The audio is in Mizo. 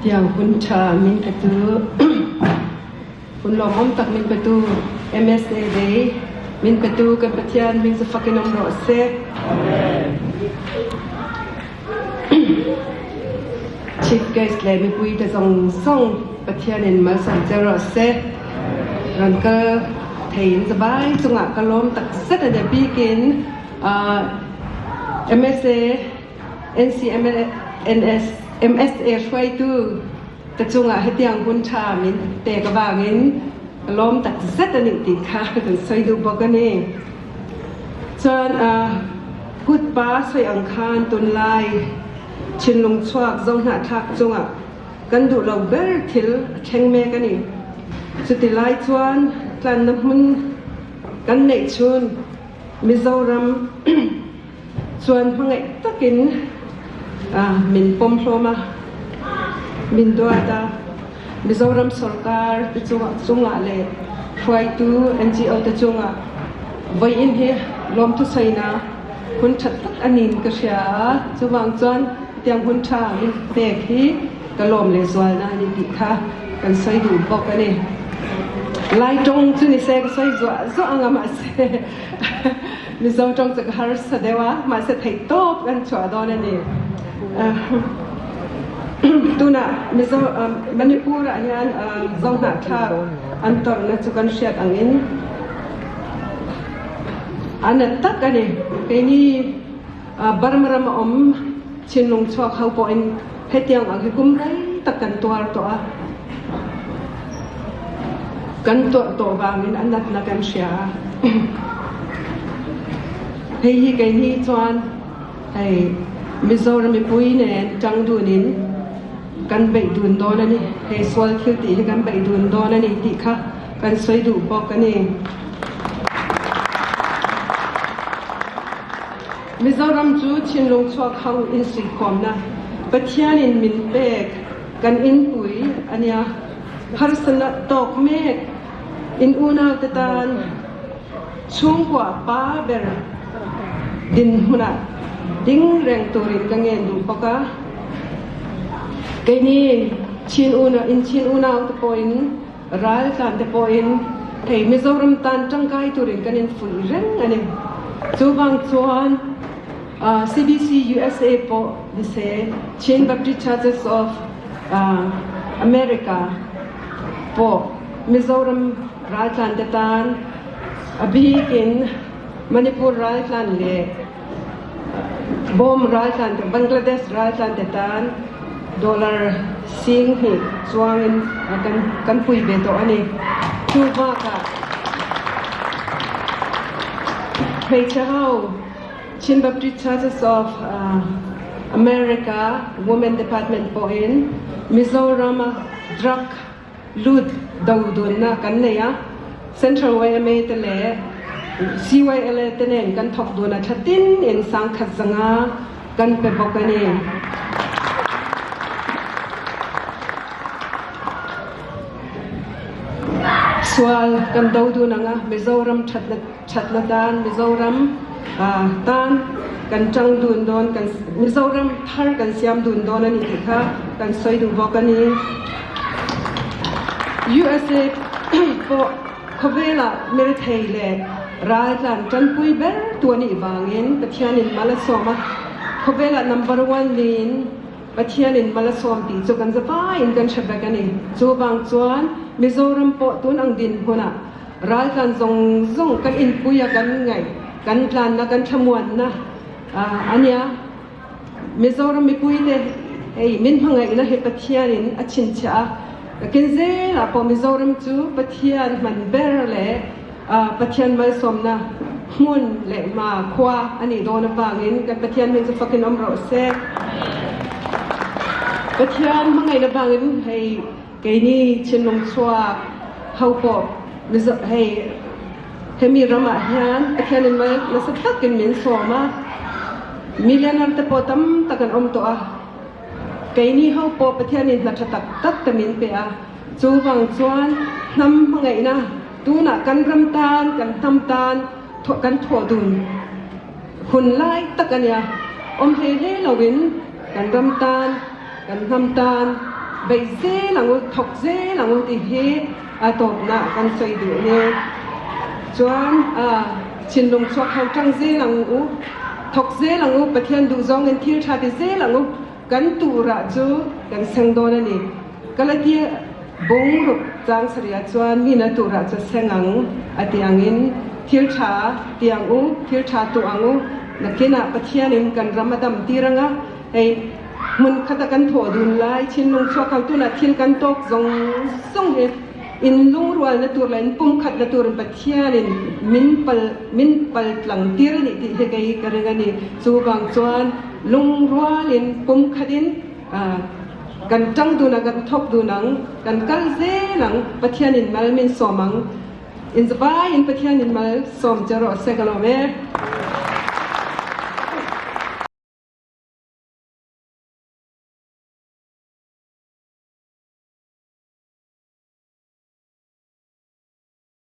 Tiang hun tha min petu hun lawmawm tak min petu MSA Day min petu kan Pathian hming chu fakin awm rawh se. Chief Guest leh mipui te zawng zawng Pathianin malsawm che rawh se. Rawn kal theiin zavai chungah ka lawm tak zet a ni bikin MSA NCMNS MSA hruaitu te chungah hetiang hun tha min pek avangin ka lawm tak zet a nih tih kha kan sawi duh bawk a ni. Chuan kut pa sawi ang khan tunlai thinlung chhuak zohnahthlak chungah kan duh lo ber thil a thleng mek a ni. Chuti lai chuan tlanna hmun kan neih chhun Mizoram chuan hmangaih takin min pawm hlawm a, min duat a. Mizoram sorkar te chungah leh hruaitu NGO te chungah vawiin hi lawmthusaina hun tha tak a niin ka hria a, chuvang chuan hetiang hun tha min pek hi ka lawm lehzualna a ni tih kha kan sawi duh bawk a ni. Lai tawng chu ni se ka sawi zuah zuah ang a mahse Mizo tawng chu ka harsa deuh a, mahse theih tawp kan chhuah dawn a ni. Tunah Mizo Manipur ah hian Zohnahthlak an tawrhna chu kan hriat angin a na tak a ni. Keini Burma ram a awm thinlung chhuak ho pawhin hetiang ang hi kum rei tak kan tuar tawh a, kan tuarh tawh vangin a natna kan hria a. Hei hi keini chuan hei Mizoram mipui nen tang dunin kan beih dun dawn a ni, hei sual thil tih hi kan beih dun dawn a ni tih kha kan sawi duh bawk a ni. Mizoram chu thinlung chhuak ho insuihkhawmna Pathianin min pek kan inpui a nia. Harsatna tawk mek in unaute tan chhungkua pa ber dinhmunah ding reng turin ka ngen duh bawk a. Keini chin unau in chin unaute pawhin Raltlan te pawhin hei Mizoram tan tangkai turin kan infuih reng a ni. Chuvang chuan CBC USA pawh ni se, Chin Baptist Churches of America pawh Mizoram raltlan te tan a bikin Manipur raltlan leh Bawm raltlan te, Bangladesh raltlan te tan dollar 2000 chuangin kan kan pui ve tawh a ni. Chu bakah hmeichhe ho Chin Baptist Churches of America Women Department pawhin Mizoram-a drug lut do dunna kan nei a, Central yma te leh CYLA te nen kan thawk dun a tha tin in sangkhat zanga kan pe bawk a ni. Sual kan do dun ang a, Mizoram thatna thatna tan Mizoram tan kan tang dun dawn kan Mizoram thar kan siam dun dawn a ni tih kha kan sawi duh bawk a ni. USA pawh khawvelah mirethei leh raltlan tanpui ber tu a nih vangin Pathianin mal a sawm a, khawvelah number one niin Pathianin mal a sawm tih chu kan zavaiin kan hre vek a ni. Chuvang chuan Mizoram pawh tun ang dinhmunah raltlan zawng zawng kan inpui a kan ngaih, kan tlanna, kan thlamuanna a nia. Mizoram mipuite hei min hmangaihna hi Pathianin a chhinchhiah a, takin zelah pawh Mizoram chu Pathian hman ber leh Pathian malsawmna hmun leh hma khua a nih dawn avangin kan Pathian hming chu fakin awm rawh se. Pathian hmangaihna vangin hei keini thinlung chhuak ho pawh Mizo hei Hemi ramah hian Pathianin mal nasa takin min sawm a, millionaire te pawh tam tak an awm tawh a, keini ho pawh Pathianin hna tha tak tak te min pe a, chuvang chuan hnam hmangaihna tunah kan ram tan, kan hnam tan kan thawh dun hun lai tak a nia, awm hlei hlei loin kan ram tan, kan hnam tan. Beih zel ang u, thawk zel ang u tih hi a tawpna kan sawi duh a ni. Chuan thinlung chhuak ho tang zel ang u, thawk zel ang u, Pathian duhzawngin thil tha ti zel ang u, kan turah chu kan seng dawn a ni. Galatia bung ruk chang sarih chuan mina turah chu seng ang a ti angin thil tha ti ang u, thil tha tuh ang u, nakinah Pathianin kan ram a dam tir ang a, hei hmun khata kan thawh dun lai thinlung chhuak ho tunah thil kan tawk zawng zawng hi in lungrualna tur leh in pumkhatna turin Pathianin min pal min pal tlang tir a nih tih hi kei ka ring a ni. Chuvang chuan lungrualin pumkhatin Kan tang dun ang, kan thawk dun ang, kan kal zel ang, Pathianin mal min sawm ang. Inzavaiin Pathianin mal sawm che rawh se ka lawm e.